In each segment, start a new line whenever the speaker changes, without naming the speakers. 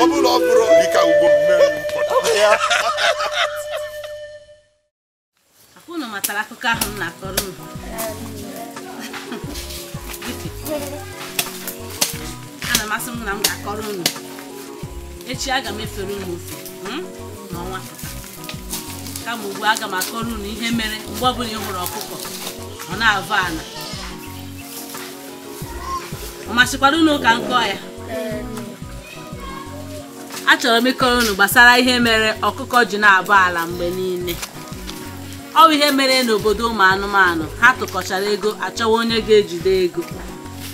Ọ bụrụ ọ bụrụ dịka ugbo mmeri mpọta.
Unu matara akụkọ ahụ m na-akọrọ unu. Ana m asị m na m ga-akọrọ unu. Echi aga m efere unu ofe n'ọnwa pụta. Kama ugbu aga m akọrọ unu ihe mere mgbe ọbụla ị hụrụ ọkụkọ ọ na-avọ ala. Ọ masịkwara unu ka m kọọ ya? Achọrọ m ịkọrọ unu gbasara ihe mere ọkụkọ ji na-abọ ala mgbe niile. Ọ bụ ihe mere n'obodo ụmụ anụmanụ ha tụkọchara ego achọwa onye ga-ejide ego.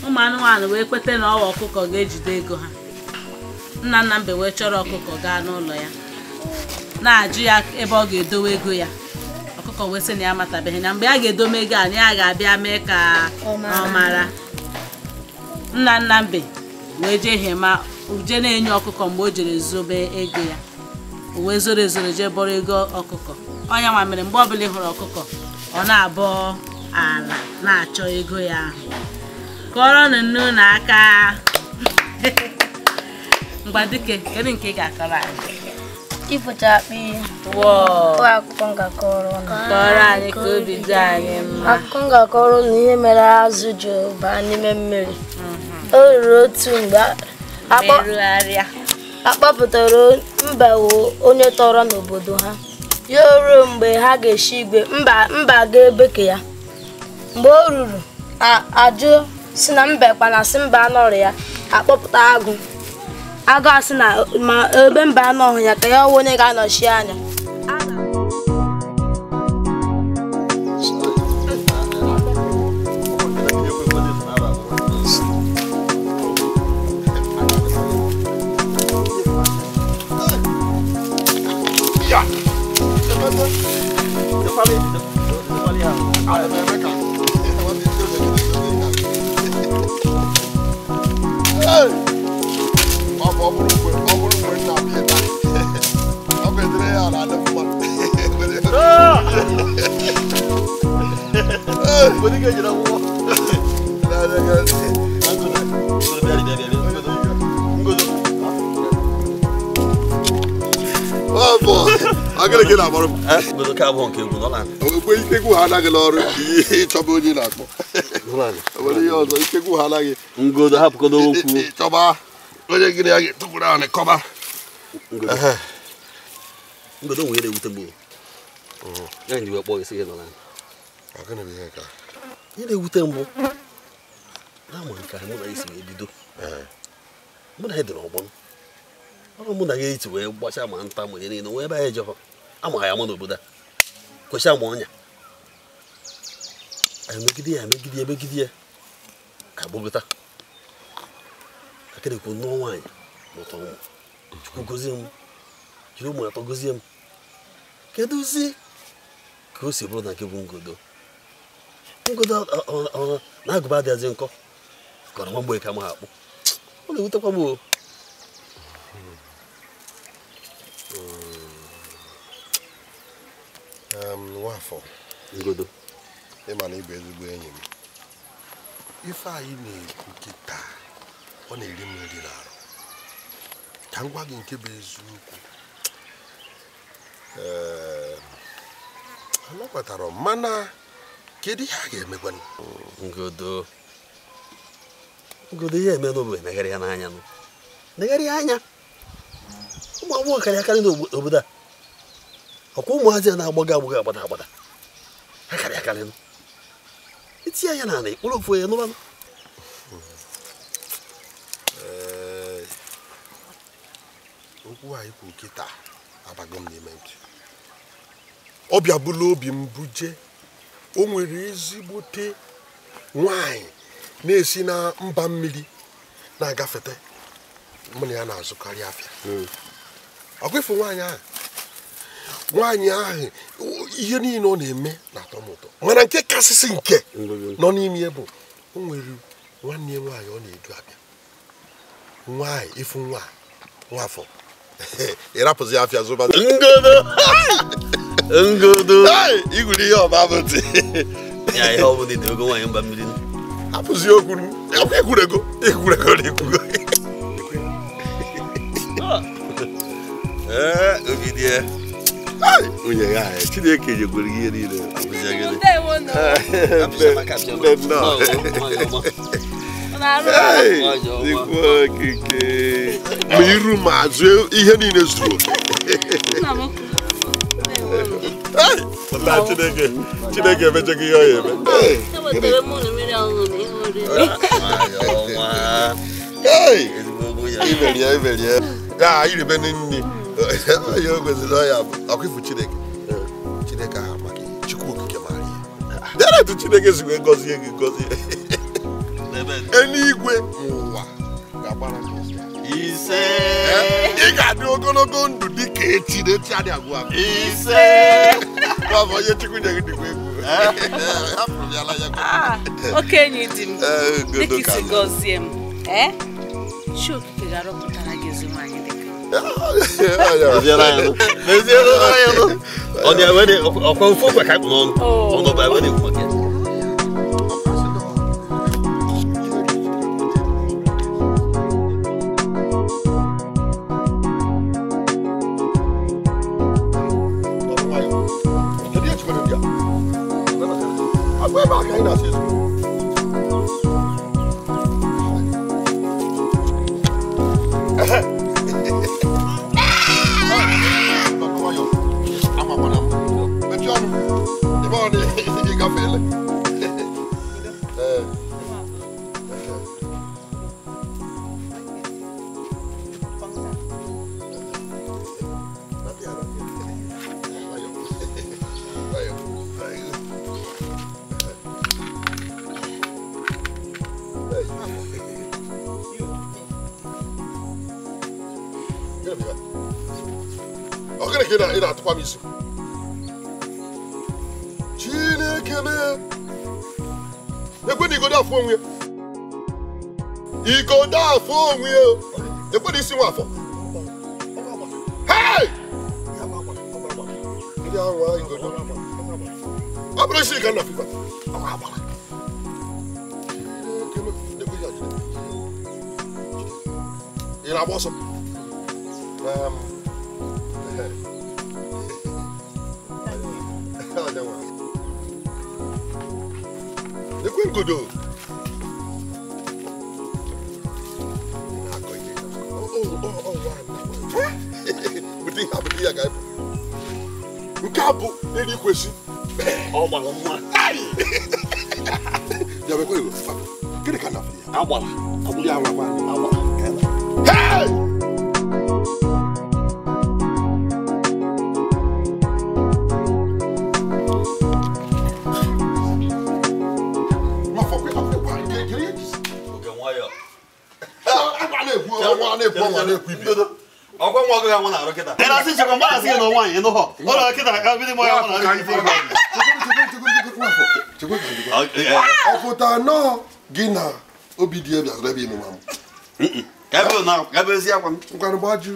Ụmụ anụmanụ wee kweta na ọwa ọkụkọ ga-ejide ego ha. Nna nna mbe wee chọrọ ọkụkọ gaa n'ụlọ ya na-ajụ ya ebe ọ ga-edowe ego ya. Ọkụkọ wee sị na ya amatabeghị na mgbe ya ga-edome ego a na ya ga-abịa mee ka ọ mara. Nna nna mbe wee jee hema jee na-enye ọkụkọ mgbe o jere zobe ego ya. O wee zoro ezoro jee bọrọ ego ọkụkọ. Ọ ya nwa mere mgbe ọbụla ị hụrụ ọkụkọ ọ na-abọ ala na-achọ ego ya ahụ. Kọrọnụ nne unu aka. Ngwa dike, kedu nke ị ga-akọrọ anyị?
Ịfụcha akpị. Akụkọ m ga-akọrọ unu.
Kọrọ anyị ka obi dị anyị mma.
Akụkọ m ga-akọrọ unu ihe mere azụ ji baa n'ime mmiri. O ruru otu mgbe akpọpụtara mbe onye tọrọ n'obodo ha. Ya ruo mgbe ha ga-eshi igwe mba ga-ebe ke ya. Mgbe o ruru ajụ si na mbe kwana sị mba anọrọ ya akpọpụta agụ. Agụ asị na ma ebe mba anọghị ya ka ya ọwụ onye ga-anọchi anya.
Ngodo hapụkodo okwu.
Chọba onye gịnị ya ga-etụkwuru ahụ kọba.
Ngodo nwere ewute m. Ya nji wee kpọọ isi gị nọ na. Ihe na-ewute mbụ na ama nke mụ na isi wee bido. Mụ na ya dị n'ọgbọ. Ọ mụ na ya eti wee gbachaa ma nta ma ihe niile nwee ebe anyị jọọ. Ama ya ama n'obodo a. Kwesị ama ọnya. Emegide ya emegide ya emegide ya ka gbogota. Akịrịkwu nnọọ nwaanyị mụta ụmụ. Chukwu gozie m. Jiri ụmụ atọ gozie m. Kedụzi ka o si bụrụ na nke bụ ngodo. Ngodo na agụba adịghịzi nkọ. Ka ọ na nwa mgbe ka m ha akpụ. Ọ na-ewutekwa m o.
Nwafọ.
Ngodo.
Ịma na ịbụ ezigbo enyi m. Ife anyị na-ekwu kịta ọ na-eri m nri n'arụ. Ka m gwa gị nke bụ eziokwu. Ee, anabatara m mana kedu ihe a ga-emekwanụ?
Ngodo. Ngodo ihe eme n'obodo emegharị ya n'anya nụ. Negharị ya anya. Ụmụ agbọghọ karịa akarị n'obodo a. Ọkwa ụmụazị a na-agbago agbọghọ agbada agbada. Ha karịa akarị nụ. Itinye anya n'ala ịkpụrụ ofu onye nụbanụ.
Ee, okwu anyị kwuru kịta abago m n'ime ntị. Ọ bịabụla obi m buje. O nwere ezigbote nwaanyị na-esi na mba mmiri na-agafete. Mụ na ya na-azụkarị afịa. Ọkwa ịfụ nwaanyị ahụ. Nwaanyị ahụ ihe niile ọ na-eme na-atọ m ụtọ. Mana nke kasịsị nke nọ n'ime ya bụ o nwere nwanne ya nwaanyị ọ na-edu abịa. Nwaanyị ịfụ nwa Nwafọ. Ị rapụzi afịa zụba.
Ngodo. Ngodo.
Igwuru ihe ọba bụ ntị.
Ya ihe ọ bụla dị ogo nwaanyị mba mmiri.
Hapụzi okwu. Ekwurego. Ekwurego na ekwugo.
Ee, nwunye ya Chineke nyekwere gị ihe niile.
Ma iru ma azụ ihe niile zuru oke. Chineke Chineke emechaghị ihe ọ ya eme. Imerie ya iribe nri ya o kwesịrị ọ ya bụ ọkwa ifu Chineke. Chineke ahụ maka Chukwu okike mara ihe. Dere etu Chineke si wee gọzie gị gọzie. Eluigwe n'ụwa ga-agbara gị ọsọ.
Ise.
Ị ga-adị ogologo ndụ dị ka echi na echi adịghị agwụ agwụ.
Ise.
Ọ bụ onye Chukwu nye gị dịkwa egwu. Hapụrụ ya ala ya.
Okenye di m. Dịka isi gọzie m. Chi okike ga-arọpụtara gị ezi nwaanyị dịka.
Chineke mee ekwe na igodo afọ onwe igodo afọ onwe ekwe na isi nwa afọ. Hey! Ndị ahụ igodo ọ bụrụ isi ka nna FIFA ị na-agba ọsọ. Ekwe ngodo. Nke a bụ eri kwesị.
Ọ gbara mma.
Ya bekwe iwe. Gịnị ka na ya?
Agbara.
Ya nwakwa. Agbara. Hey!
Ọkwa nwa ọgụ ya nwa na-arụ kịta. Ị na-asị nchekwa mgbe na-asị gị na nwaanyị ịnụ họ. Ọ nọ kịta ka bido mọ ya nwa na-arụ kịta.
Ọ pụta nọọ gị na obi dị ya bịazụrụ ebe ịnụ nwa m.
Ka ebe na ka ebe ezi akwa m.
Ngwanụ gbaju.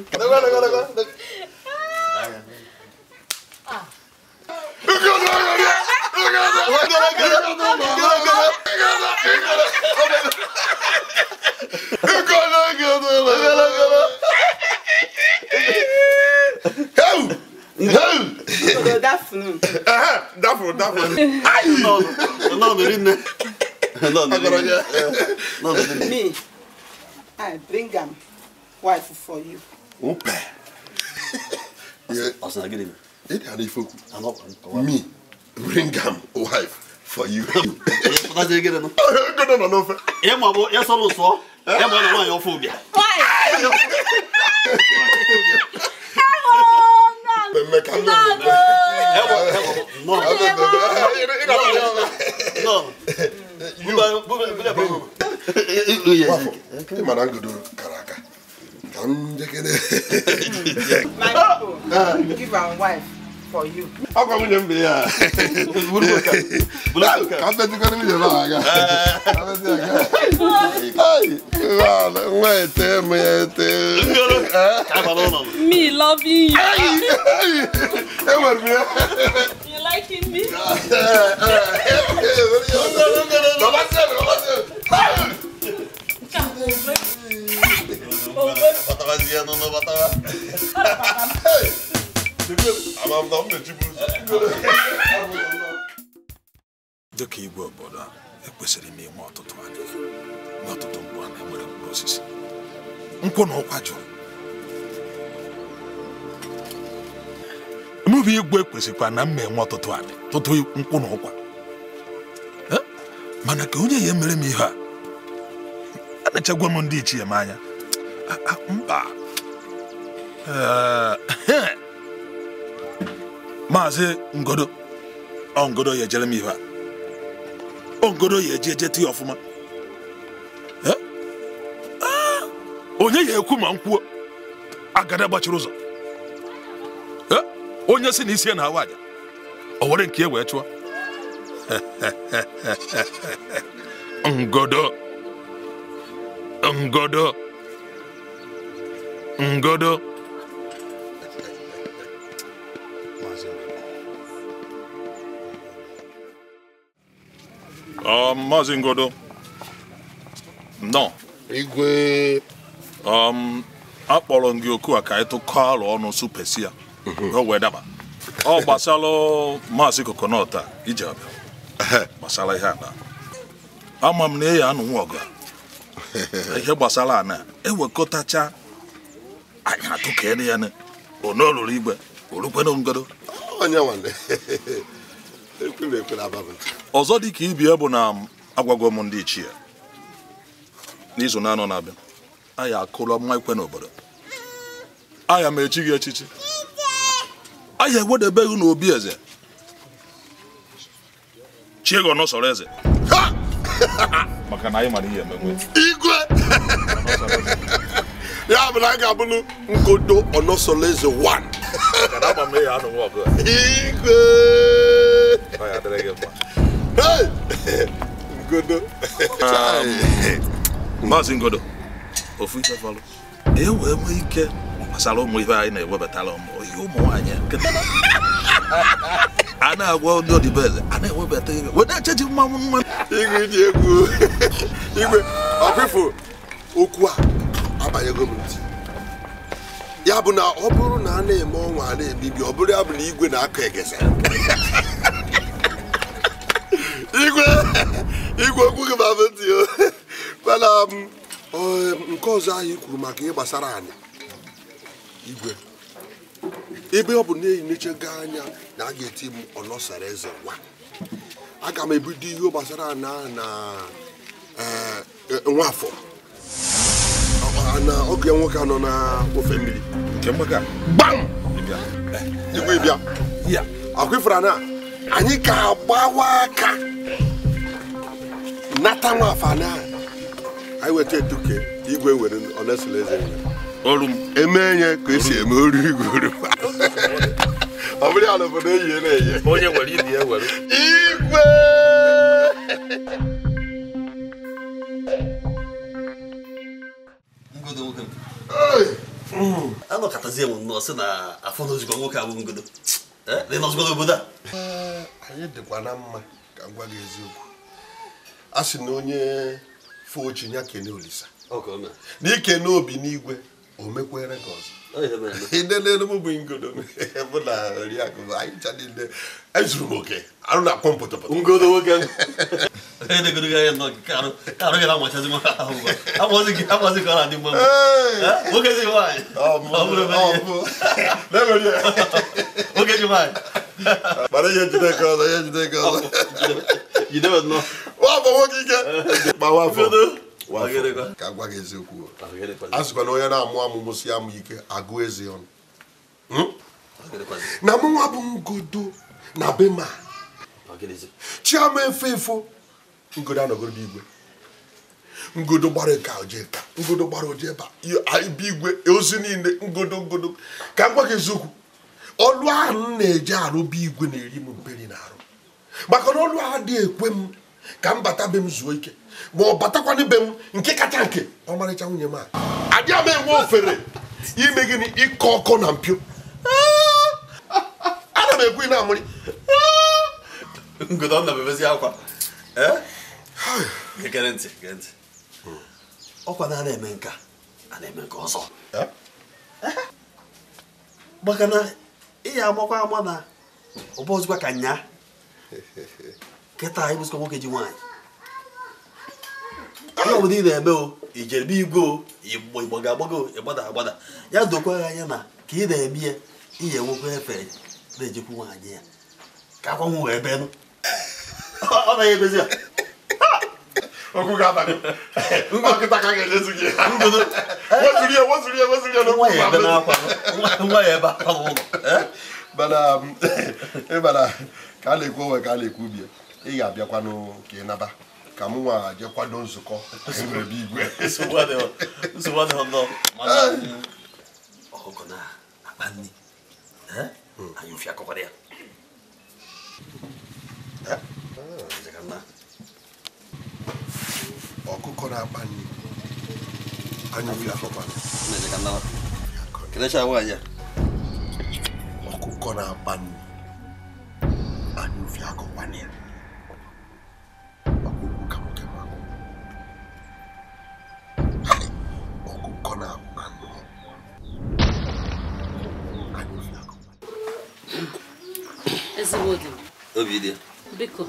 Me, I bring am wife for you.
Me, bring am wife for you.
My people, give am wife for you.
Me loving you. You liking me?
Batawazie n'ụlọ batawa.
Dịka igwe obodo a, ekwesịrị m inwe ọtụtụ ajụjụ na ọtụtụ mgbe a na-enwere mkpụrụ osisi. Nkwụ na ụkwa jụrụ. Mụ bụ igwe kwesịkwa na m enwe ọtụtụ anị tụtụ nkwụ na ụkwa. Mana ka onye ya mere m ihe a, anachagwa m ndị ichie m anya. Mba. Maazị Ngodo, ọ Ngodo ya ejere m ihe a. Ngodo ya eje eje tie ọfụma. Onye ya ekwu ma m kwuo, agada gbachiri ụzọ. Onye si na isi ya na-awa aja, o were nke ya wee chụọ. Ngodo, Ngodo, Ngodo. Maazị Ngodo, no.
Igwe.
Akpọrọ m gị oku a ka anyị tụkọọ alụ ọnụ supesi ya. O wee daba. Ọ gbasara Maazị Kokonọt a ije abịa. Gbasara ihe a. Ama m na ya anụ nwa ọgụ a. Ihe gbasara ana ewekọtacha anyị atụkere ya n'olulu igwe olukwena Ngodo.
Onye nwanne. Ekwere ekwere ababụ.
Ọzọ dị ka ibie bụ na agwago m ndị ichie n'izu na-anọ na-abịa anyị akụlọ mma ikwe n'obodo. Aya m echi gị echichi. Aya ewedebeghị n'obi eze. Chie gị ọnọsọrọ eze. Maka na anyị mara ihe emenwe.
Igwe! Ya bụ na a ga-abụrụ Ngodo ọnọsọrọ eze 1.
Maka na ama m na ya anụ nwa ọgụ.
Igwe!
Ọ ya adịrị gị mma.
Hey! Ngodo.
Maazị Ngodo, ofu ife fọlụ. E wee nwee ike gbasara ụmụ ife anyị na-ewebatara ụmụ ihe ụmụ nwaanyị a na-agwa ndị ọdịbeze a na-ewebata ihe weta echeji mmanwụ mmanụ.
Igwe dị egwu. Igwe, ọkwifu okwu a abanyego m ntị. Ya bụ na ọ bụrụ na a na-eme ọnwa a na-ebibi, ọ bụrụ ya bụ na igwe na-akọ egeze. Igwe, igwe okwu gị ma bụ ntị o. Mana nke ọzọ anyị kwuru maka ihe gbasara anyị. Igwe, ebe ọ bụ na enechego anya na a ga-eti m ọnọsara eze nwa, aga m ebido ihe gbasara ana na Nwafọ na oge nwoke nọ na ofe mmiri.
Nke mgbaka
gbam! Igwe bịa. Akwụfere na anyị ga-agbawa aka nata Nwafọ na anyị weta etuke igwe were ọnọsara eze nwa.
Olu m.
Eme nye ka esi eme oru igwe oru. Ọ bụrụ ya na obodo eyie na-eye.
Onye nwere ibi ya nwere.
Igwe!
Ngodo nwoke m. Anọkọtazie m nnọọ sị na afọ n'ozugbo nwoke abụ Ngodo. Dị n'ozugbo n'obodo a.
Anyị dịkwa na mma ka m gwa gị eziokwu. A sị na onye foo chi ya kene Olisa. N'ike n'obi n'igwe o mekwere ka ọzọ. Ịdele m bụ Ngodo bụ na oriakụ anyị cha niile ezuru m oke arụ na-akpọ m pụtụpụtụ.
Ngodo nwoke m. Edegoro gị anya nnọọ ka arụ gị na-amachazi nwa ahụ ugbu a. Amazi ka ọ na-adị mma. Nwoke ji nwaanyị. Nwoke ji nwaanyị.
Mana ihe njide ka ọzọ, ihe njide ka ọzọ.
Jidebe nnọọ.
Nwafọ nwoke ike. Ma nwafọ. Ka gwa gị eziokwu. A sịkwa na onye na-amụ amụmụ si amụ ike agụ eze ọnụ. Na mụ nwa bụ Ngodo na be ma. Chiama efe efo. Ngodo anọgoro n'igwe. Ngodo gbara ka oje ka. Ngodo gbara oje ebe a. Ibe igwe ozi niile Ngodo Ngodo. Ka m gwa gị eziokwu. Ọlụ ahụ m na-eje arụ bụ igwe na-eri m mperi na arụ. Maka na ọlụ ahụ adịghị ekwe m ka m bata be m zuo ike. Ma ọ batakwana be m nke kacha nke ọmarịcha nwunye m a. Adịghị m enwe ofere ime gịnị ịkọ ọkọ na mpio. Ana m ekwu ị na-amụrị.
Ngodo ọ na-ebebezi akwa. Gere ntị, gere ntị. Ọkwa na na-eme nka A na-eme nke ọzọ. Maka na ị ya amakwa ama na ọbọzikwa ka nya. Kịta ịbụzikwa nwoke ji nwaanyị. Ihe ọbụla ị na-eme o, ijere igwe o, ịgbago agbago, ịgbada agbada. Ya dokwa ya anya na ka ị na-eme ya, ị ga-enwekwa efe na-ejekwu nwaanyị ya. Ka akwa nwa wee bee nụ. Ọ naghị emezi ya.
Okwu ga-abalị. Nkịta ka ga-enyezi gị. Wezuru ya
Nwa ya ebe n'akwa. Nwa ya ebe akwa n'ụlọ.
Mana ịbara ka a na-ekwu onwe ka a na-ekwu ubi ị ga-abịakwanụ ka ị naba ka mụ nwa jee kwado nzukọ ebe igwe.
Nsogbu adịghị nnọọ. Mana ọkụkọ na-akpa nri. Anyị ofi akọkwara ya.
Ọkụkọ na-akpa nri. Anyị ofi akọkwara.
Kelecha nwaanyị a.
Ọkụkọ na-akpa nri. Anyị ofi akọkwara ya. Ọkụkọ na-akpa nri. Anyị ofi akọkwara.
Ezigbo di m.
Obi dị.
Biko,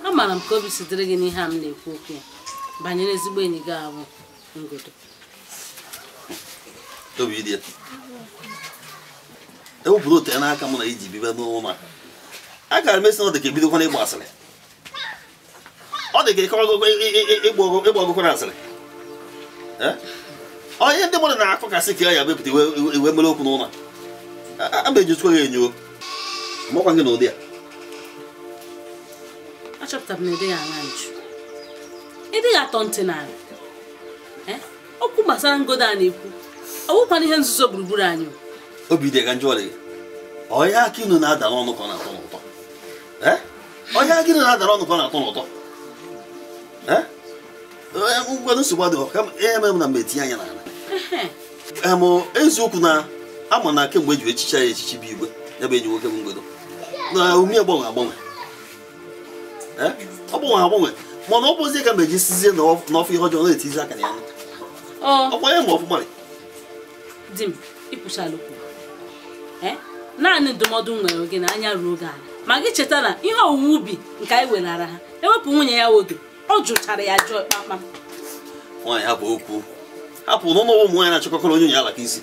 amaara m ka obi si dịrị gị n'ihe a m na-ekwu okwu ya banyere ezigbo enyi gị ahụ Ngodo.
Obi dị. Ewepụrụ otu ya n'aka m na iji bibe n'ụlọ a. A gara m esi na ọ dị ka ebidokwana ịgba asịrị. Ọ dị ka ịgba ọgụkwara asịrị. Onye ndị mmadụ na-akọkasị ka ya bepụta iwe mere okwu n'ụlọ a. A ma ejikwa ya enyo. Mọkwa gị n'ụdị a.
Achọpụtara m na ịdịghị aṅa nju. Ịdịghị atọ ntị n'ala. Okwu gbasara Ngodo a na-ekwu ọ bụkwana ihe nzuzo gburugburu anyị.
Obi dị ka njọ dị. Onye aka inu na-ada n'ọnụ ka ọ na-atọ n'ụtọ. Onye aka inu na-ada n'ọnụ ka ọ na-atọ n'ụtọ. Ngwanụ nsogbu adịghị ka ihe mere m na mgbe etinye anya n'ala. Eziokwu na ama na kemgbe eji echichi ya echichi bụ igwe ya bụ enyi nwoke bụ Ngodo. Na ume agbanwe agbanwe. Ọ gbanwe agbanwe mana ọ bụzie ka mgbe eji sizie n'ọfụ ihe ọjọọ na-etizi aka na ya. Ọkwa ya ma ọfụma.
Di m, ịkwụchala okwu. Naanị ndụmọdụ m nwere gị na anya ruo oge ala. Ma gị cheta na ihe owuwe ubi nke anyị welara ha ewepụ nwunye ya wodo ọ jụchara ya jụọ kpamkpam.
Nwaanyị hapụ okwu. Hapụ n'ụlọ ụmụ nwaanyị na-achọkọkọrọ onye onye ala ka isi.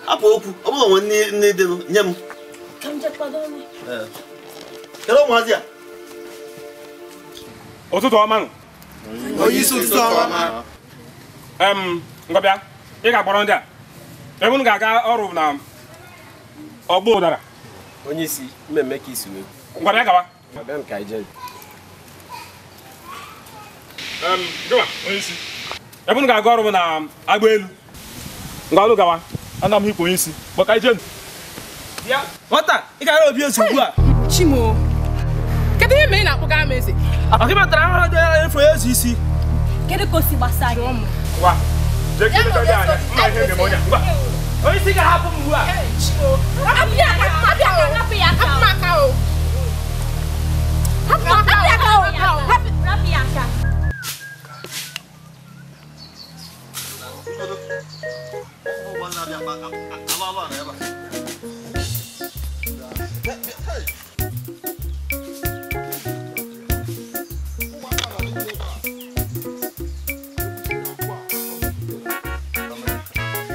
Hapụ okwu ọ bụrụ onwe nne dị nye m.
Ka m jee kwado onye.
Kedu ụmụazị a?
Ụtụtụ ọma nụ.
Onye isi ụtụtụ ọma.
Ngwa bịa, ị ga-akpọrọ ndị a. Ebe unu ga-aga ọrụ na ọgbọ ụdara.
Onye isi mmemme ka isi wee.
Ngwa bịa gawa.
Abịa m ka anyị jee.
Gịwa, onye isi. Ebe unu ga-aga ọrụ na agba elu. Ngwa unu gawa. Ana m ikwu onye isi. Gbaka ije.
Bịa, nwata, ị gara obi ezi ugbu a.
Chimo, kedu ihe mere ị na-akpụga m eze?
Akị matara ahụrụ dị ya efu ezi isi.
Kedu ka o si gbasa gị?
Ngwa, jee ka ileta ndị anya. Mma ihe ga-eme onye a. Ngwa.
Onye isi ga-ahapụ m ugbu a.
Hapụ ya aka, hapụ ya aka, hapụ ya aka. Hapụ m aka o. Hapụ m aka o.
Hapụ ya aka.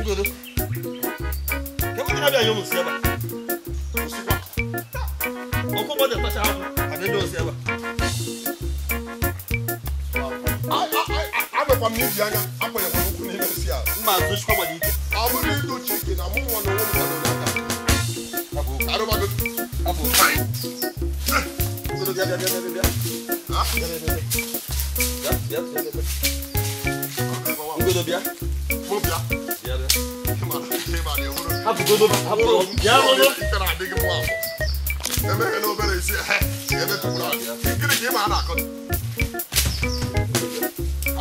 Ngodo. Kedu ndị na-abịa anyụ nsị ebe a? Ọkụ mmadụ atacha ahụ, abịa nyụọ nsị ebe a.
Abịakwa m n'iji anya akwanyekwara ụkwụ n'ime nsị a.
Mma azụchikwa mmadụ ike.
Ọ bụrụ idochi ike na mụ nwa na onwe m kwadoro aka. Arụmago.
Ngodo bịa bịa bịa bịa bịa. Bịa bịa bịa. Bịa bịa bịa. Ngodo bịa.
Mụ bịa.
Bịa bịa.
Hapụ
Godo, hapụ. Bịa Godo.
Ike na-adịghị m afọ. Emeghe n'obere isi ebe tụkwuru abịa. Gịnị ka ị ma a na-akọ?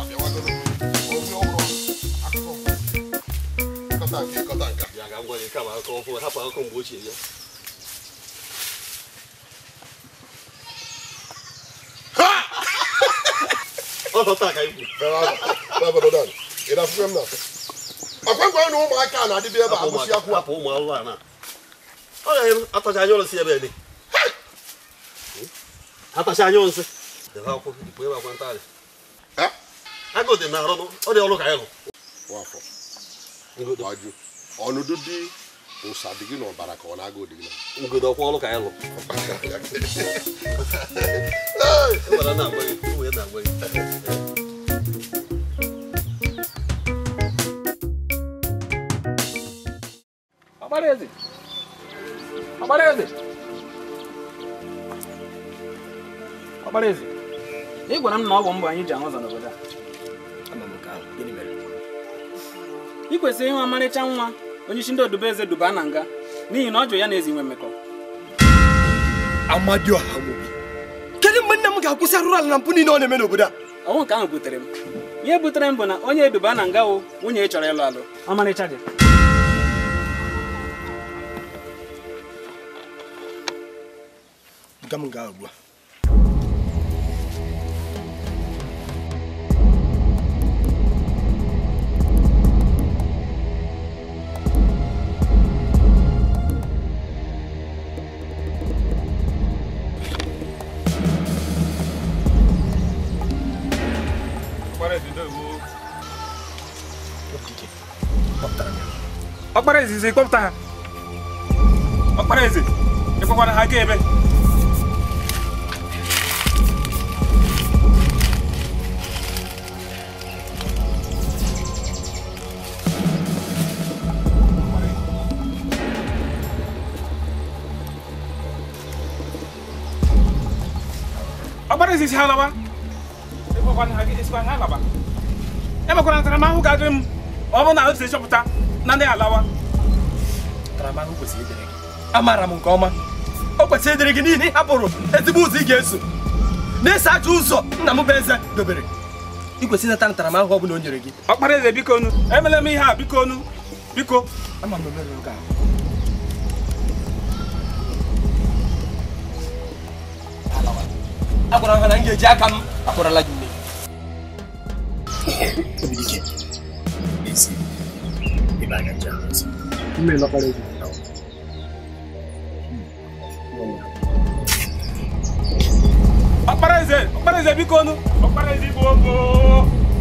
Abịawagoro. Onye ọhụrụ akụkọ. Kọta nke kọta nke.
Bịa ka m gwa gị kama akụkọ ọfụ hapụ akụkọ mgbe ochie ya. Ọ taa ka ikwu.
Ị na-afụ m na akwa na ụmụaka na-adịbịa ebe agbụsị akwụ
hapụ ụmụ alụ a na ọ ga-atacha anya ụlọ si ebe dị atacha anya nsị debe akwụkwọ dịpụ ebe akwa ntarị agụ dị na arụ ọ dị ọrụ ka anyị
lụ nwafọ ọnụdụ dị ụsa dị gị n'ọbara ka ọ na-agụ dị gị na
ngodo ọkwa ọrụ ka anyị lụ
Ọkpara eze! Ọkpara eze! Ọkpara eze! Ị gwara m na ọ bụ mbọ anyị ji ahụ ụzọ n'obodo a. Ị kwesịrị ịhụ ọmarịcha nwa onye isi ndị odubeze duba na nga n'ihi na ọ jụ ya na ezi nwe mmekọ.
Amadioha Nwobi, kedu mgbe nna m ga-akwụsị arụrụ ala na mpụ niile ọ na-eme n'obodo a?
Ọnwụ nke ahụ butere m. Ihe butere m bụ na onye eduba na nga wụ nwunye chọrọ ịlụ alụ. Ọmarịcha dị.
Buga m nga ugbu a.
Ọkpara eze kpọpụta ha. Ọkpara eze ịkpọkwara ha ga ebe. Ọkpara eze si ha lawa. Ịkpọkwara ha ga ha lawa. Emekwara ntaramahụhụ ga-adịrị m ọ bụrụ na o si chọpụta na ndị alawa.
Ntaramahụhụ kwesịrị ịdịrị gị. Amaara m nke ọma. O kwesịrị ịdịrị gị n'ihi na ị hapụrụ ezigbo ụzọ ị ga-eso. Na-eso ajọ ụzọ nna m bụ eze dobere. Ị kwesịrị ịnata ntaramahụhụ ọ bụla o nyere gị.
Ọkpara eze biko nu. Emela m ihe a biko nu. Biko.
Ama m na o merụrụ gị ahụ. Agwara m ha na m ga-eji aka m akpọrọla gị nne.
Obidike, n'ezie, ebe anya nje ahụ ọzọ.
Mmiri lọkpara ego.
Ọkpara eze! Ọkpara eze biko nu! Ọkpara eze igbo ogo!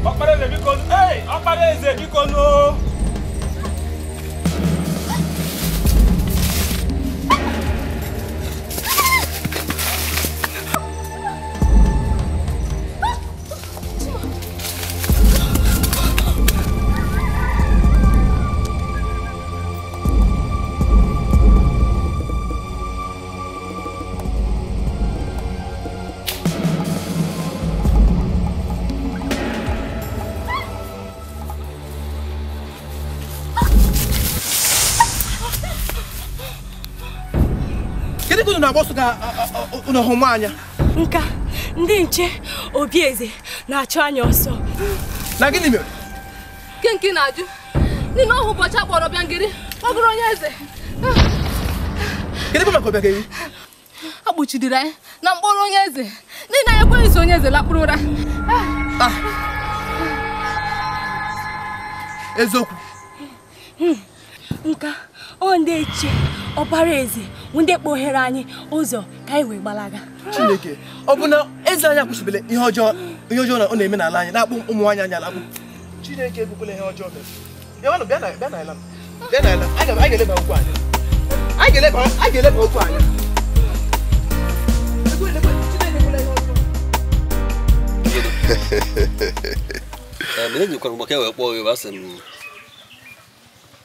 Ọkpara eze biko nu! Ei! Ọkpara eze biko nu!
Nka ndị nche obi eze na-achụ anyị ọsọ.
Na gịnị mere?
Nke nke na-ajụ n'ime ọhụ ụbọchị akpọrọ Ọbịangeri ọ bụrụ onye eze.
Kedu maka Ọbịangeri?
A kpuchidiri anyị na mkpọrọ onye eze n'ihi na anyị ekweghị so onye eze lakpụrụ ụra.
Eziokwu.
Nka ọ ndị eche ọkpara eze ndị kpoghere anyị ụzọ ka anyị wee gbalaga.
Chineke, ọ bụ na eze anyị akwụsịbele ihe ọjọọ na ọ na-eme n'ala anyị na-akpụ ụmụ nwaanyị anyị alakpụ. Chineke ekwukwala ihe ọjọọ mere. Bịa bịa n'ala. Bịa n'ala. Anyị ga-eleba okwu anya. Anyị ga-eleba okwu anya.
Ee, enyikwara m maka e wee kpọọ gị asị m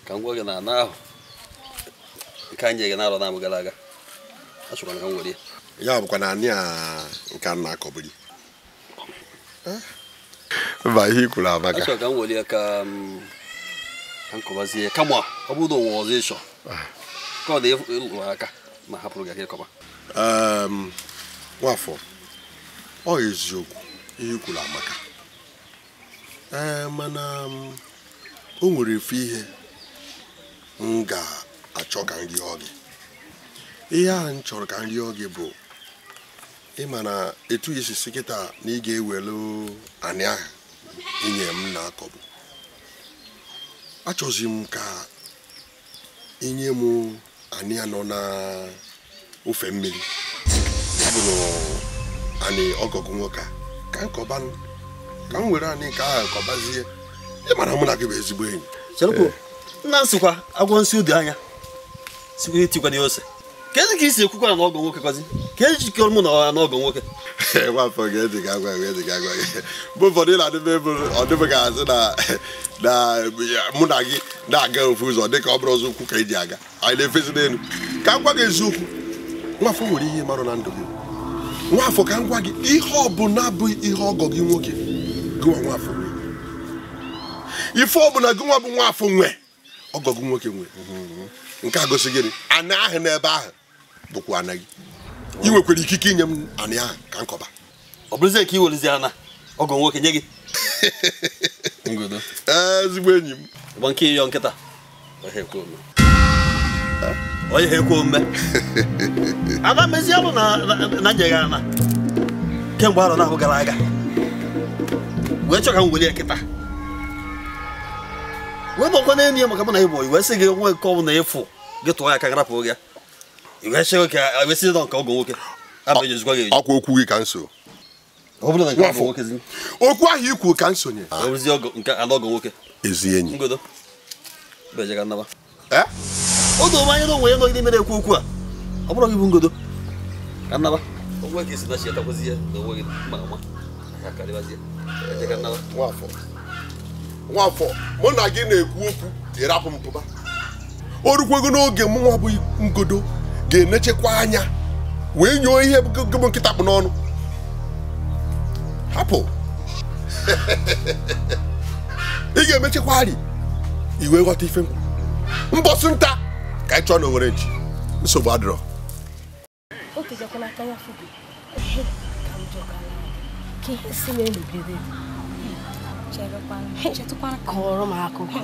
ka m gwa gị na ana ahụ nke anyị ga na-arọ na-amụ gara aga achọkwara ka m were
ya bụkwa na anị a nke a na-akọbiri mba ihe i kwuru amaka
achọrọ ka m were ya ka m kọbazie kama ọ bụrụ na onwe ọzọ ịchọ ka ọ dị ịlụ aka ma hapụrụ gị aka ịkọba.
Nwafọ ọ eziokwu ihe i kwuru amaka. Ee, mana o nwere efe ihe m ga-achọ ka m rịọ gị. Ihe ahụ m chọrọ ka m rịọ gị bụ ịma na etu isi si kịta na ị ga-ewelu anị ahụ inye m na-akọbụ. Achọzi m ka inye m anị anọ na ofe mmiri. Ya bụ na anị ọgọgụ nwoke a ka nkọba ka m were anị nke ahụ nkọbazie. Ị mara mụ na gị bụ ezigbo enyi.
Cherekwo, nna nsịkwa agwọ nsị ụdị anya sikwa etikwa na ose. Kedu ka isi ekwukwa na ọgọ nwoke kwazi? Ka eji jikọrọ mụ na ọgọ nwoke?
Nwafọ ga-eji ga agwa gị ga agwa gị. Mgbe ụfọdụ na-adịbe ọdịbe ga-asị na mụ na gị na-aga ofu ụzọ dịka ọ bụrụ ọzọ ukwu ka eji aga. Anyị na-efezi n'elu. Ka m gwa gị eziokwu, Nwafọ nwere ihe marụ na ndụ gị. Nwafọ ka m gwa gị ihe ọbụla bụ ihe ọgọ gị nwoke gịnwa Nwafọ nwe. Ife ọbụla gịnwa bụ Nwafọ nwe ọgọ gị nwoke nwe. Nke a gosi gịnị? Anị ahụ n'ebe ahụ bụkwa ana gị. Ị nwekwara ikike inye m anị ahụ ka nkọba.
Ọ bụrụzie ka i werezie ana ọgọ nwoke nye gị. Ngodo.
Ezigbo enyi m.
Gba nke ịyọ nkịta. Onye ha ekwe omume. Ana mezi alụ na njeghị ana kemgbe arọ na-ahụ gara aga. Wee chọ ka m welie nkịta. Wee nọkwa n'elu ya maka mụ na ịbụ wee sị gị nwe nke ọ bụla ịfụ gị tụọ ya aka garapụ gị. Wee sị ka wee sị nọ nke ọgọ nwoke.
Ọkwa okwu gị ka nso.
Ọ bụrụ na nke ọgọ nwoke zi.
Okwu ahụ ikwu ka nsonye.
Ọ bụrụzi ọgọ nke ala ọgọ nwoke.
Ezi enyi.
Ngodo. Beje ka nnaba. O doo m anya na onwe ya nọgide mere ekwu okwu a. Ọ bụrụ gị bụ Ngodo. Ka nnaba. Onwe ka isi na chi atakwazi ya na onwe gị ma ama. Ya karịbazie. Beje ka nnaba.
Nwafọ. Nwafọ, mụ na gị na-ekwu okwu ịrapụ m pụba. O rukwego n'oge mụ nwa bụ Ngodo ga-enechekwa anya wee nyoo ihe gị bụ nkịta kpụ n'ọnụ. Hapụ. Ị ga-emechekwa arị iwe ghọta ife nkwu. Mbọsị nta ka ị chọọ na owere nchi. Nsogbu adịrọ.
Kọrọ m akụkọ.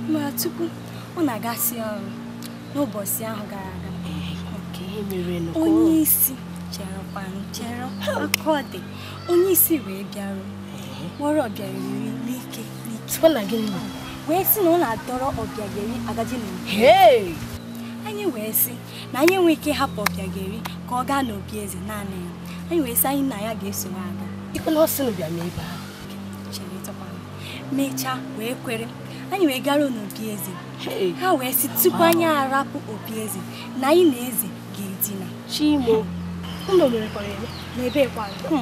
Ma tupu ọ na-agasị ọrụ n'ụbọchị ahụ gara aga. Onye isi chere aka ọ dị. Onye isi wee bịarụ kpọrọ Ọbịageri n'ike n'ike wee sị na ọ na-adọrọ Ọbịageri agaji n'obi. Anyị wee sị na anyị enwe ike ịhapụ Ọbịageri ka ọ gaa n'obi eze naanị ya. Anyị wee sị anyị na ya ga-eso ya aga. Mechaa wee kwere. Anyị wee gara n'obi eze. Ha wee sị tupu anyị arapụ obi eze na anyị na eze ga-edina. Chimo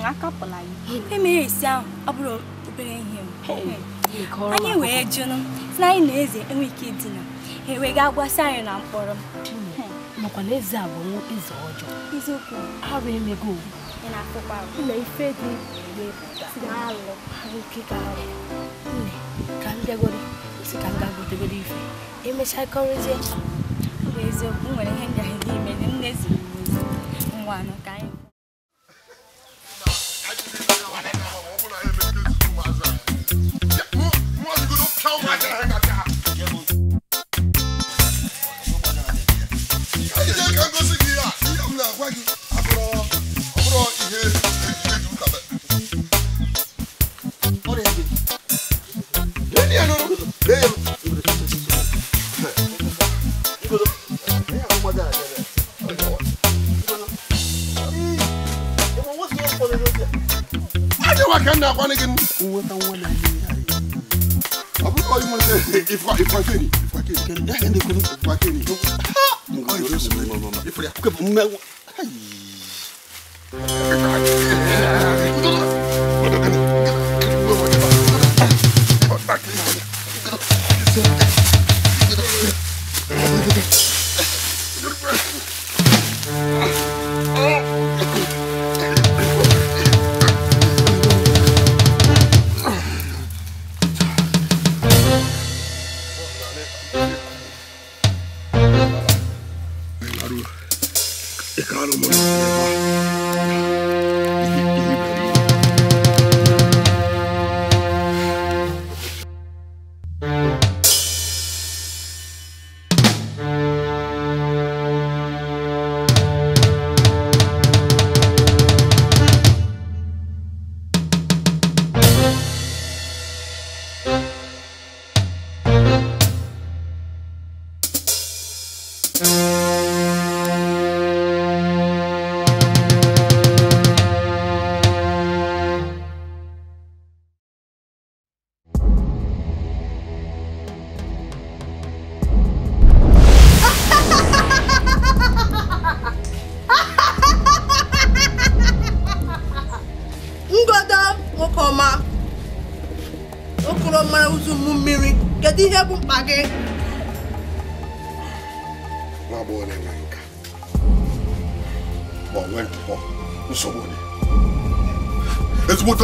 akapụla anyị. Emere esi ahụ ọ bụrụ obere ihe. Anyị wee jụnụ sị na anyị na eze enwe ike idina. Ha wee gaa gwasị anyị na mkpọrọ.
Makwa na eze a bụ eze ọjọọ.
Eziokwu.
Arụ emego.
Ị na-afụkwa
na ife dị alụ arụ kịka arụ. Nne, ka m bịagoro si ka m gaa gotegoro ife. Emechaa kọrịzie.
Ọ bụ eziokwu, m nwere ihe ndị ahụ gị ime nne ziri m ozi. Ngwanụ ka anyị.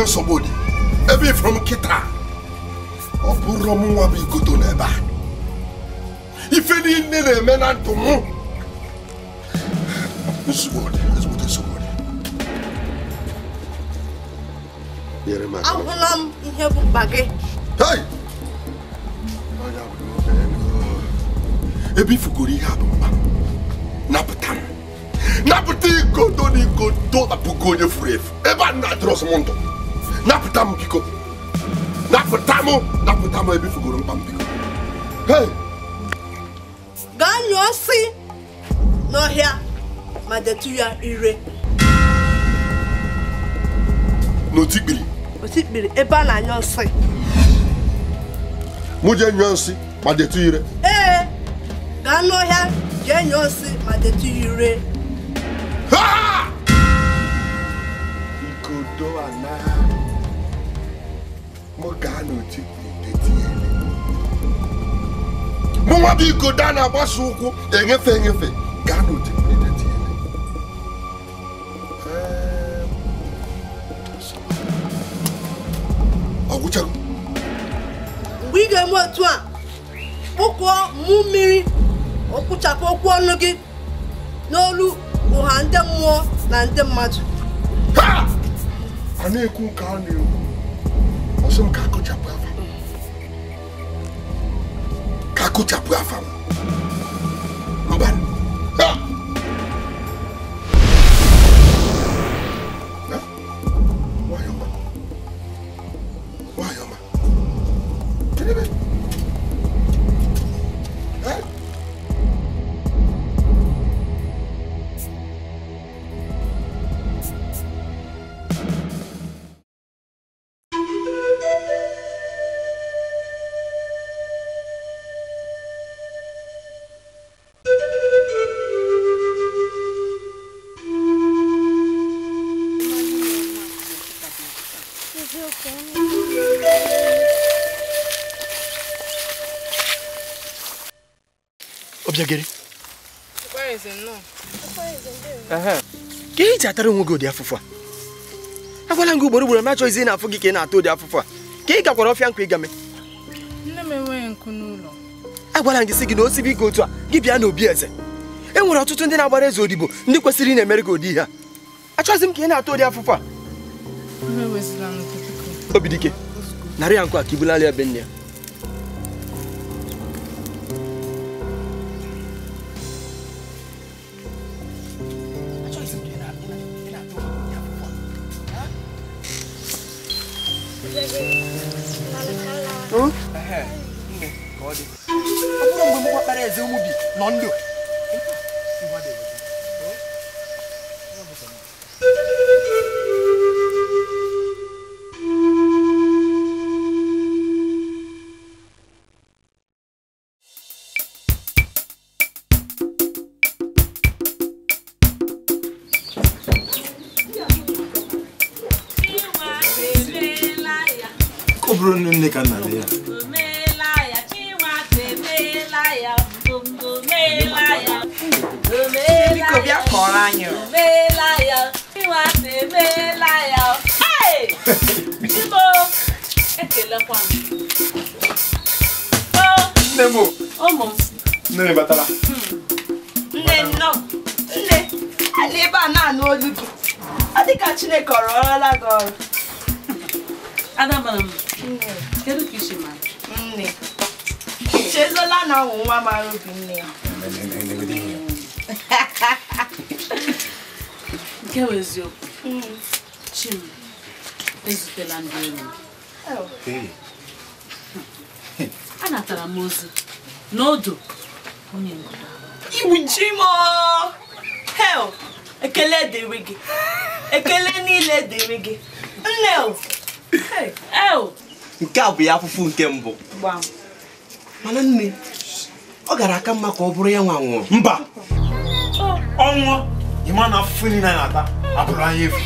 Somebody, every from Kita or Puromu be good to never. If any men and to move, somebody. Hey! Ebi fuguri ha Naputan. Naputi go do ni go do apugo nye furef. Eba na dros mondo. Naputamu biko. Naputamu ebi fuguru mpam biko. Hey!
Ganyo si no here ma detu ya ire.
No tikbiri.
Otikbiri ebe na anyo si.
Muje nyo si ma detu ire.
Eh! Ganyo here je nyo si ma detu ire.
Ha! Ikodo ana. Mwa bi goda na gbaso ukwu enyefe enyefe gaa n'otikpiri detie. Ọgwụchago.
Mgbe ị ga-eme otu a, kpụkọọ mụ mmiri, okpuchapụ okwu ọnụ gị n'olu ụha ndị mmụọ na ndị mmadụ.
Ha! A na-ekwu nke a na-ekwu. Ọsọ m ka akụchapụ afa m. Ka akụchapụ afa m. Mba. Ha! Nwayọọ ma. Nwayọọ ma. Kedu ebe?
Obiageri. Ka ị ji atara onwe gị ụdị afụfụ a? Agwala m gị ugboro ugboro m achọghịzi ị na-afụ gị ka ị na-ata ụdị afụfụ a. Ka ị gakwara ọfịa nkụ ịga mee?
Nne m enweghị nkụ n'ụlọ.
Agwala m gị sị gị na o sibe ike otu a, gị bịa n'obi eze. E nwere ọtụtụ ndị na-agbara eze odibo ndị kwesịrị ị na-emere gị ụdị ihe a. Achọghịzi m ka ị na-ata ụdị afụfụ a. Obidike, narị ya nkụ a ka ibulala ya be nne ya.
Nke bụ eziokwu, Chim ezutela ndị enyi m. Anatara m ozi n'odo onye ngodo.
Iwu ji m o! Hell, ekele dịrị gị. Ekele niile dịrị gị. Nne o!
Nke a bụ ya afụfụ nke mbụ. Mana nne, ọ gara aka mma ka ọ bụrụ ya nwa nwụrụ.
Mba! Ọnwụ ịma na afụfụ niile na-ata abụrụ anyị efu.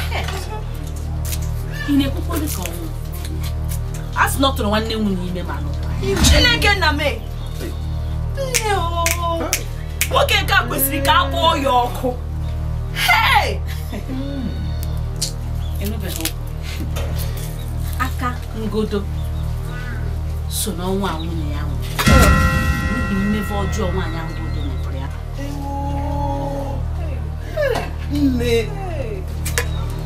Ị na-ekwukwo dị ka ọnwụ. A sị na ọ tụrụ nwanne nwunye ime ma nụta.
Chineke na mee. Nne o! Nwoke nke a kwesịrị ka a kpọọ ya ọkụ. Hey!
Enubeghị okwu. Aka Ngodo so n'ọnwa nwunye ya nwụrụ. N'ihi mmefu ọjọọ nwaanyị ahụ Ngodo mepụrụ ya.
Nne,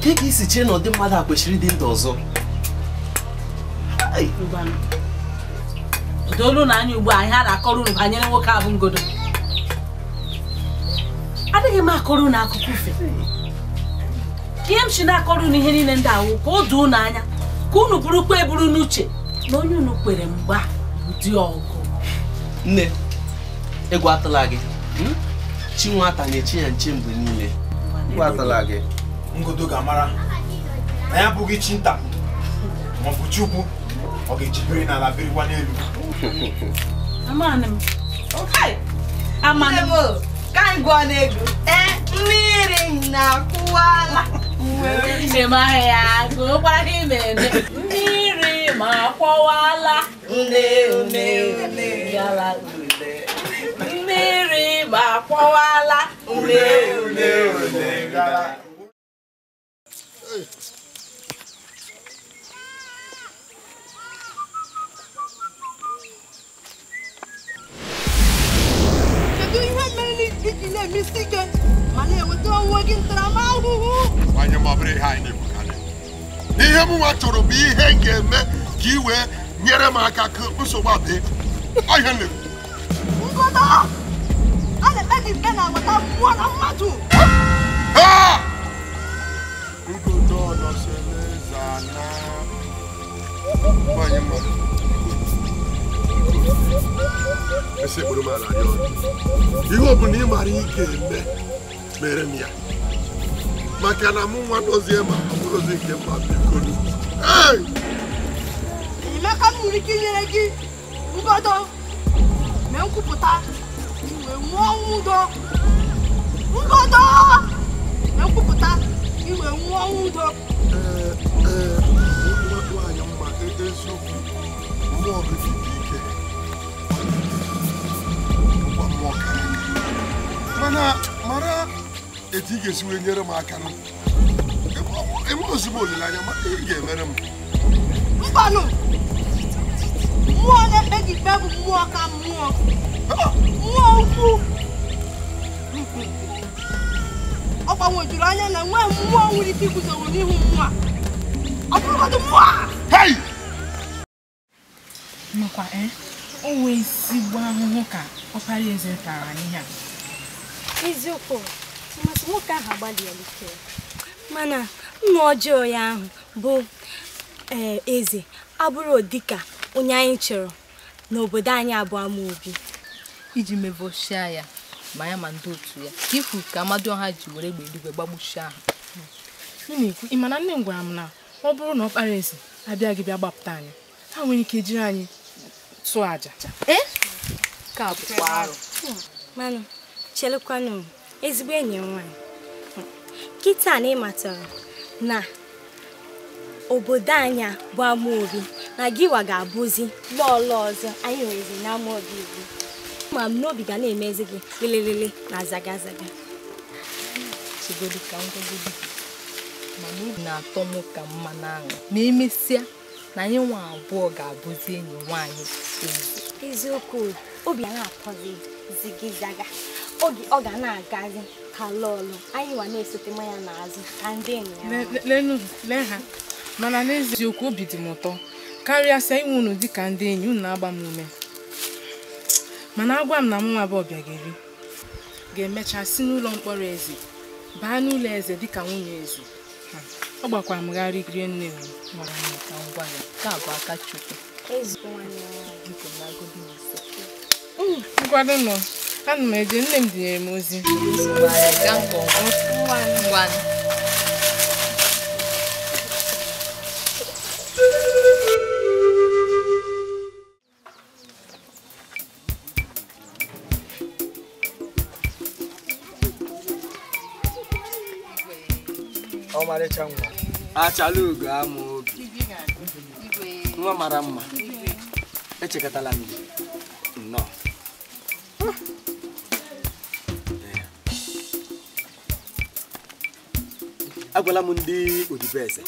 ka ka isi chee na ụdị mmadụ a kwesịrị ịdị ndụ ọzọ?
Dolu na anya ugbu a ihe a na-akọrọ unu banyere nwoke a bụ Ngodo. Adịghị m akọrọ unu akụkọ ufe. Ihe m si na-akọrọ unu ihe niile ndị ahụ ka o doo unu anya ka unu burukwa eburu n'uche na onye unu kwere mgba ụdị ọgụ.
Nne, egwu atụla gị. Chi nwata na-echi ya nche mgbe niile. Egwu atụla gị.
Ngodo ga-amara na ya abụghị chi nta maọbụ Chukwu ọ ga-ejibiri n'ala birikwa n'elu.
Amanị m.
Amanị m. Ka anyị gụọ n'egwu. Mmiri na-akwụwala.
Mmiri ma akwọwala. Mmiri ma akwọwala.
Kedu ihe mere iji na-emesi ike ma na-enweta onwe gị ntaramahụhụ?
Nwanyị ma ọ bụrụ ihe anyị na-ekwukarị. Ihe m nwa chọrọ bụ ihe m ga-eme ka ị wee nyere m aka ka nsogbu a bee. Ọ ihe m na-ekwu.
Ngodo! A na-ekpe gị ikpe na-agbata mmụọ na mmadụ.
Ngodo ọnọsịlịzana. Nwanyị mma. Esekpuru m ala ya ọdụ. Ihe ọ bụla ị mara ị ga-eme mere m ya. Maka na mụ nwa dozie ma ọ bụrụzi nke mma bikonu.
Enyemaka m nwere ike inyere gị Ngodo mee nkwupụta iwe nwụọ ọnwụ udo. Ngodo mee nkwupụta iwe nwụọ ọnwụ udo.
Nwaanyị mma eziokwu mmụọ gị dị ike. Mmụọ kara aka. Mana mara etu ị ga-esi wee nyere m aka nụ. Enwe ozugbo olileanya ma ị ga-emere m.
Mbanụ! Mmụọ na-ekpe gị ikpe bụ mmụọ ka mmụọ. Mmụọ ukwu. Ọ gbanwejuru anya na nwee mmụọ nwere ike iguzoro n'ihu mmụọ a. Ọ bụrụgodị mmụọ a!
Hey!
Makwa o nwee ezigbo ahụhụ ka ọkpara eze tara anyị a.
Eziokwu, mmasị nwoke ahụ agbalịala ike. Mana nna ọjọọ ya ahụ bụ eze abụrụ dịka onye anyị chọrọ n'obodo anyị abụọ Amaobi.
Iji mevochia ya ma ya ma ndị otu ya ka ifu ka Amadioha ji were egbe eluigwe gbagbuchia ha.
Ị ma na nne m gwara m na ọ bụrụ na ọkpara eze abịaghị bịa gbapụta anyị, ha nwere ike jiri anyị tụọ àjà.
Ka bụkwa arụ.
Manụ, chelekwanụ ezigbo enyi m nwaanyị. Kịta na ị matara na obodo anyị bụ Amaobi na gịwa ga-abụzi lọọlọ ọzọ anyị nwezi na Amaobi ugbu. Ma m n'obi ga na-emezi gị lelelele na zaga zaga.
Chigodi ka ngwagodo gị. Mana obi na-atọ m ka mma n'aṅụ ma emesịa na anyị nwa abụọ ga-abụzi enyi nwaanyị eze.
Eziokwu, obi a na-atọzi zigizaga. Oge ọ ga na-agazi ka lọọlọ anyị nwa na-esote mmanya n'azụ ka ndị enyi ya.
Lenu, lee ha. Mana n'eziokwu obi dị m ụtọ karịa sị inwe unu dịka ndị enyi unu na-agba m ume. Mana agwa m na mụ nwa bụ Ọbịageri ga-emecha si n'ụlọ mkpọrọ eze baa n'ụlọ eze dịka nwunye eze. Ọ gbakwara m gharị rie nne m.
Mara m ka ngwa ya nke a bụ aka Chukwu. Ngwado nọ
Ana m eje, nne m zinyere m ozi. Gaa nke ọma. Ngwanụ.
Ọmarịcha nwa achala ugo ama obi nwa mara mma echekọtala m gị nnọọ. Agwala m ndị odibo eze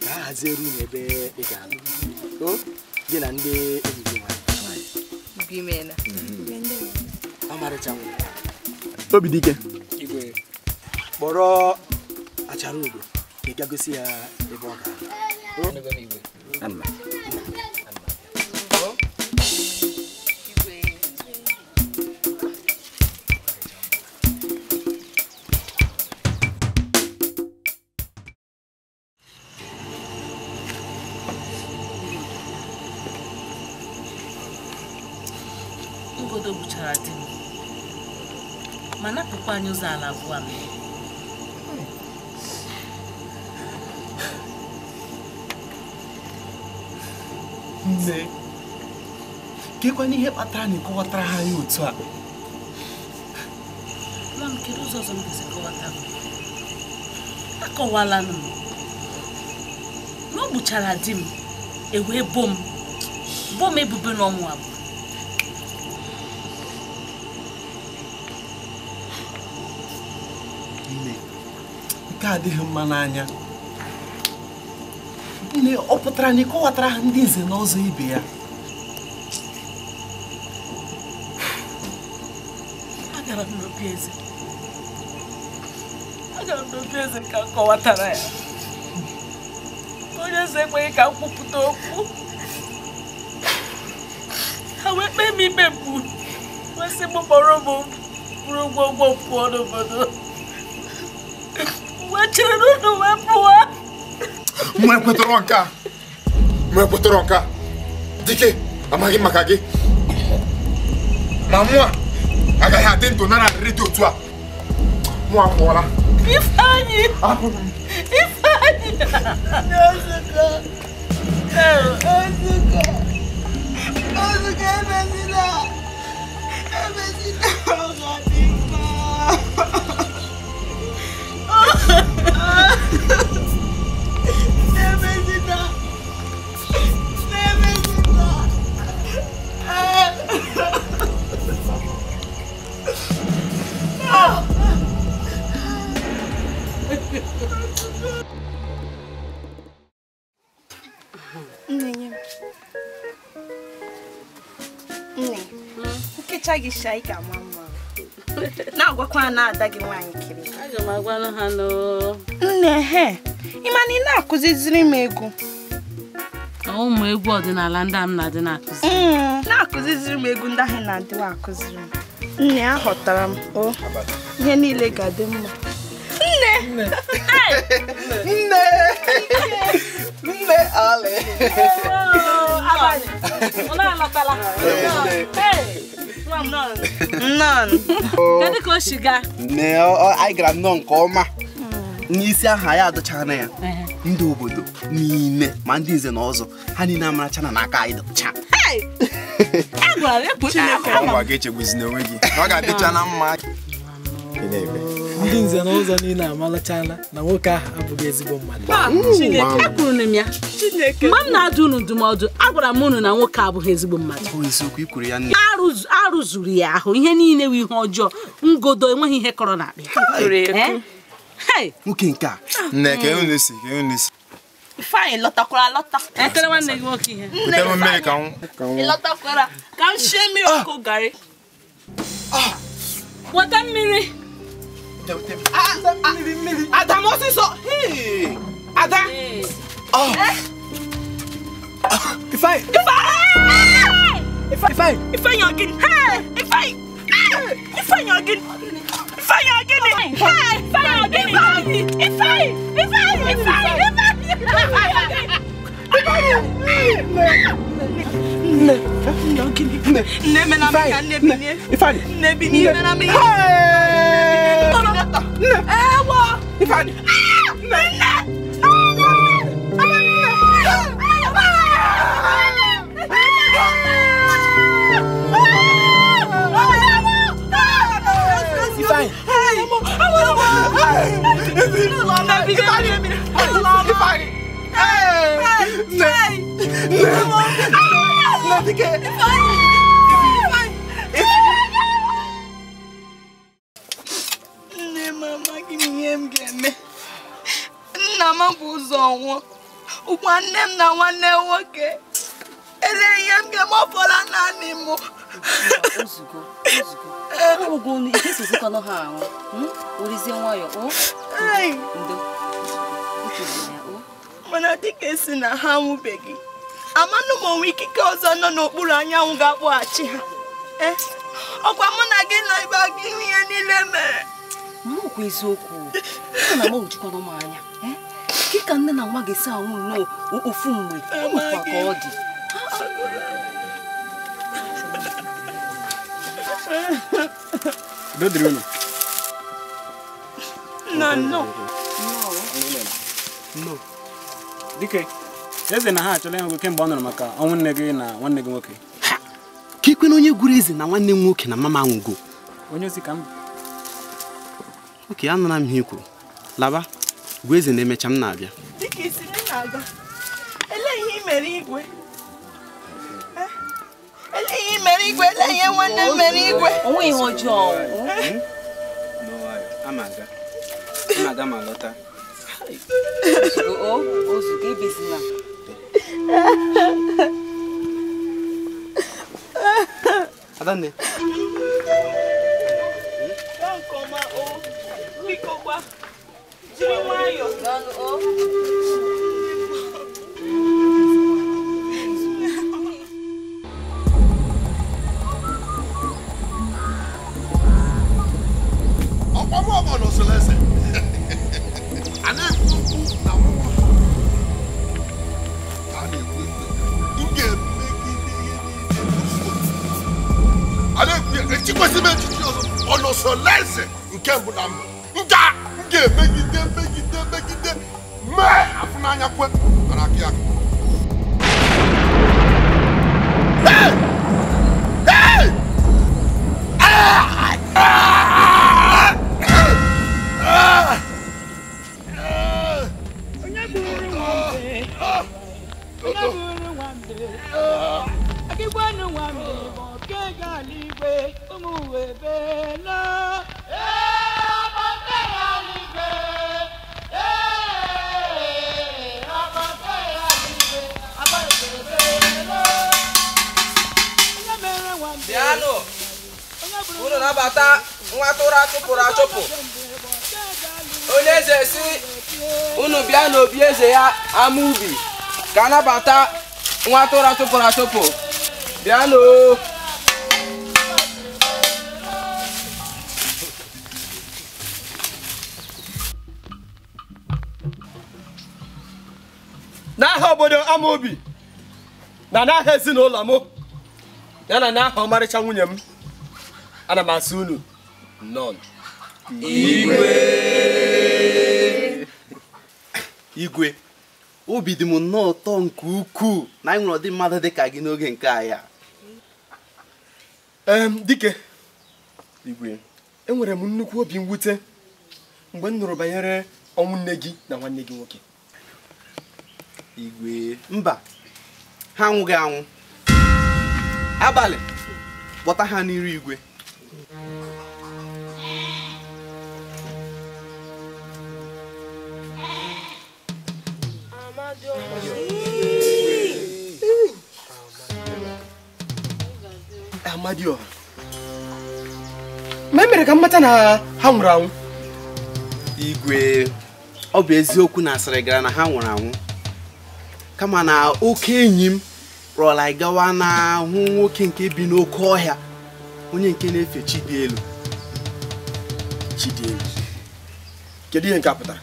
ka ha haziere unu ebe ị ga-anọ o gị na ndị enyi gị nwanyị. Ọmarịcha nwa obi dike igwe kpọrọ achara ugo ka ị ga gosi ya ebe ọ ga-anọ.
Ngodo gbuchara di m ma napụkwa anyị ụzọ ala abụọ m.
Nne, kekwana ihe kpatara na ịkọwatara ha anyị otu a?
Nwa m, kedu ụzọ ọzọ m ga-esi kọwata m? Akọwala m na ọ gbuchara di m, ewee bo m ebubo na ọmụ abụọ.
Nne, nke adịghị mma n'anya. Nne, ọ pụtara na ịkọwatara ha ndị nze na ọzọ ibe ya?
Agara m n'obi eze ka m kọwatara ya. Onye eze ekweghị ka m kwupụta okwu. Ha wee kpee m ikpe mpụ, wee sị m kpọrọ m bụrụ ngwongwo m pụọ n'obodo. Wee chere n'ụlọ wee pụọ.
Mụ ekwetọrọ nke a. Dike, amaghị maka gị. Ma mụ a agaghị adị ndụ nara arịrị dị otu a. Mụ apụọla.
Ifeanyị! Ifeanyị!
Ozuko! Ozuko! Ozuko emezila! Emezila ọ ga-adị mma! Emezila! Emezila!
Nne nye m. Nne, nkecha gị sha ị ga-ama mma. Na-agwakwa na ada gị nwaanyị kiri.
Aga m agwanụ ha nụ.
Nne he, ị ma na ị na-akụziziri m egwu?
Ụmụ egwu ọdịnala ndị a m na-adị na-akụzi.
Na-akụziziri m egwu ndị ahụ na-adịwa akụziri m. Nne, aghọtara m. O, ihe niile ga-adị mma. Nne!
Nne! Nne Ale!
Abalị, ọ na-alọtala.
Nnọọ.
Kedu ka o si gaa?
Nne, anyị gara nnọọ nke ọma. N'isi aha ya adọchana ya. Ndị obodo niile ma ndị nze na ọzọ ha niile amarachana n'aka anyị dọcha.
Ọ gị echegbuzina onwe gị. Ọ ga-adịcha na mma.
Ndị nze na ụzọ niile amalachala na nwoke ahụ abụghị ezigbo mmadụ.
Ekwuru m ya. Mgbe m na-adụ unu ndụmọdụ, agwara m unu na nwoke abụghị ezigbo mmadụ. Arụzuru ya ahụ, ihe niile wụ ihe ọjọọ. Ngodo enweghị ihe kọrọ n'akpa ya.
Nwoke nke a.
Nne, ka unu si, ka unu si.
Ifeanyị lọtakwara alọta.
Etere nwanne gị nwoke ihe.
Wetara m mmiri ka m.
Ị lọtakwara ka m shie mmiri ọkụ garị.
Weta mmiri.
Ada m ọsịsọ. Ada. Ifeanyị. Ifeanyị.
Ifeanyị ọ gịnị? Ifeanyị. Ifeanyị ọ gịnị? Ifeanyị ọ gịnị? Ifeanyị ọ gịnị? Ifeanyị. Ifeanyị. Ifeanyị. Ifeanyị.
Nne.
Nne. Nne mena m ka nne binie.
Ifeanyị.
Nne binie mena m ihe.
Nne.
Ewo.
Ifeanyị.
Nne.
Ifeanyị. Ifeanyị. Nne. Nne. Dike.
Nne m amaghị m ihe m ga-eme. Nna m bụ ụzọ nwụọ. Ugbu a nne m na nwanne m nwoke. Elee ihe m ga-eme, ọ fọrọ naanị m.
Ozugbo, ozugbo. Ọgwụgwọ ike sozikwanụ ha ahụ. Werezie nwayọọ, o? Ndo.
Mana dịka esi na ha anwụbeghị, amanụ m onwe ikike ọzọ nọ n'okpuru anyanwụ ga-akpọghachi ha. Ọkwa mụ na gị nọ ebe a gị ihe niile mere.
Mana ọkwa eziokwu. Ọ na-agba ojikwana m anya. Kika nne na nwa ga-esi anwụ nnọọ ofu mgbe, ọ nwekwa ka ọ dị.
Udo dịrị unu.
No, no.
No. Dike, eze na ha achọla ịhụ gị kemgbe ọ nụrụ maka ọnwụ nne gị na nwanne gị nwoke.
Ka ikwe na onye gwuru eze na nwanne m nwoke na mama anwụgo.
Onye ozi ka m.
Oke, anụla m ihe i kwuru. Laba, gwa eze na emecha m na-abịa.
Dịka isi m na-aga. Elee ihe i mere igwe? Elee ihe i mere igwe? Elee ihe nwanne m mere igwe?
O nweghị ihe ọjọọ.
Ama aga ma lọta.
Ozugbo, ozugbo ebezila.
Adanne.
Gaa nke ọma o. Biko gwa. Jiri nwayọọ.
Daalụ o.
Ọkwa mụ ọgbọ n'usoro eze. A na-ekwu okwu na mmụọ. A na-ekwu ekwu. M ga-emegide ihe niile n'usoro. A na-ekwu ya, echikwesị m echichi ọzọ. Ọ n'usoro eze nke mbụ na mbụ. M ga-emegide megide megide mee afụnanya kwe mara aka ya. Hey! Hey! Ah! Ah! Ah!
Onye buru nwambe, onye buru nwambe, akịgwanụ nwambe ma oke gara igwe, ụmụ webe na.
Bịanụ, unu nabata nwa atụrụ achụpụrụ achụpụ. Onye eze si unu bịa n'obi eze ya ama ubi ka anabata nwa atụrụ achụpụrụ achụpụ. Bịanụ.
N'aha obodo Amaobi na n'aha ezinụlọ m ya na n'aha ọmarịcha nwunye m, ana m asị unu nnọọ.
Igwe. Igwe, obi dị m nnọọ ụtọ nke ukwuu na anyị nwere ụdị mmadụ dị ka gị n'oge nke anyị a.
Dike, Igwe, enwere m nnukwu obi mwute mgbe m nụrụ banyere ọnwụ nne gị na nwanne gị nwoke.
Igwe, mba, ha anwụghị anwụ. Abalị, kpọta ha n'iru igwe.
Amadioha, ma e mere ka m mata na ha nwụrụ anwụ.
Igwe, ọ bụ eziokwu na asịrị gara na ha nwụrụ anwụ, kama na oke enyi m rọla gawa n'ahụ nwoke nke bi n'oke ọhịa, onye nke na-efe chi dị elu.
Chi dị elu? Kedu ihe nke a pụtara?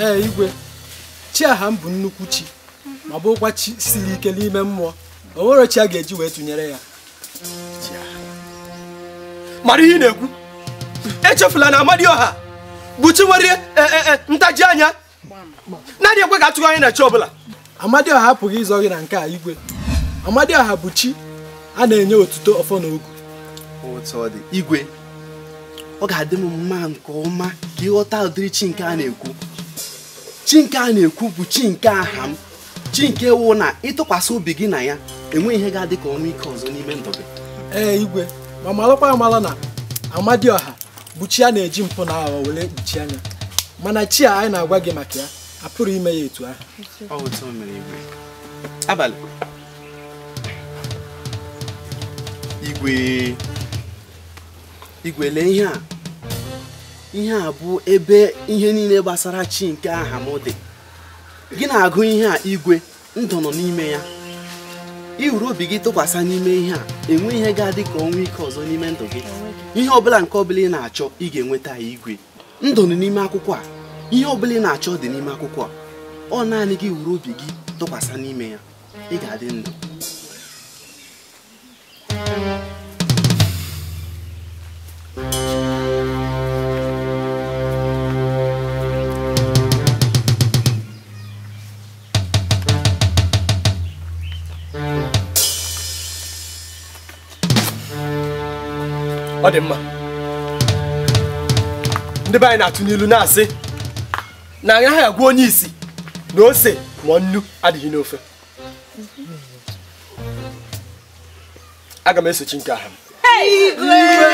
Ee, Igwe, chi aha m bụ nnukwu chi, ma bụrụkwa chi siri ike n'ime mmụọ. O nwere chi a ga-eji wee tụnyere ya.
Mara ihe ị na-ekwu. Echefula na Amadioha bụ chi nwere ntaji anya naanị ekwe ka atụghị anya na chi ọbụla.
Amadioha apụghị ịzọ gị na nke a igwe. Amadioha bụ chi a na-enye otuto ọfọ na ogu.
Otu ọ dị igwe, ọ ga-adị m mma nke ọma ka ịghọta ụdịrị chi nke a na-ekwu. Chi nke a na-ekwu bụ chi nke aha m, chi nke wụ na ịtụkwasị obi gị na ya enweghị ihe ga-adị ka ọnwụ ike ọzọ n'ime ndụ gị.
Ee igwe, ma malụkwa amala na Amadioha bụ chi a na-eji mpụ na aghụghọ were kpuchi anya, mana chi a anyị na-agwa gị maka ya apụrụ ime ya etu ahụ.
Ọ otu o mere igwe. Abalị igwe, igwe lee ihe a. Ihe a bụ ebe ihe niile gbasara chi nke aha m dị. Gị na-agụ ihe a igwe, ndụ nọ n'ime ya. Ị hụrụ obi gị tụkwasị n'ime ihe a, enwe ihe ga-adị ka ọnwụ ike ọzọ n'ime ndụ gị. Ihe ọbụla nke ọbụla ị na-achọ ị ga-enweta ya igwe. Ndụ nọ n'ime akwụkwọ a. Ihe ọbụla ị na-achọ dị n'ime akwụkwọ a. Ọ naanị gị hụrụ obi gị tụkwasị n'ime ya, ị ga-adị ndụ.
Ọ dị mma. Ndị be anyị na-atụ n'ilu na-asị na anyị agaghị agwa onye isi na ose ma nnu adịghị n'ofe. Aga m eso chi nke aha m.
Igwe!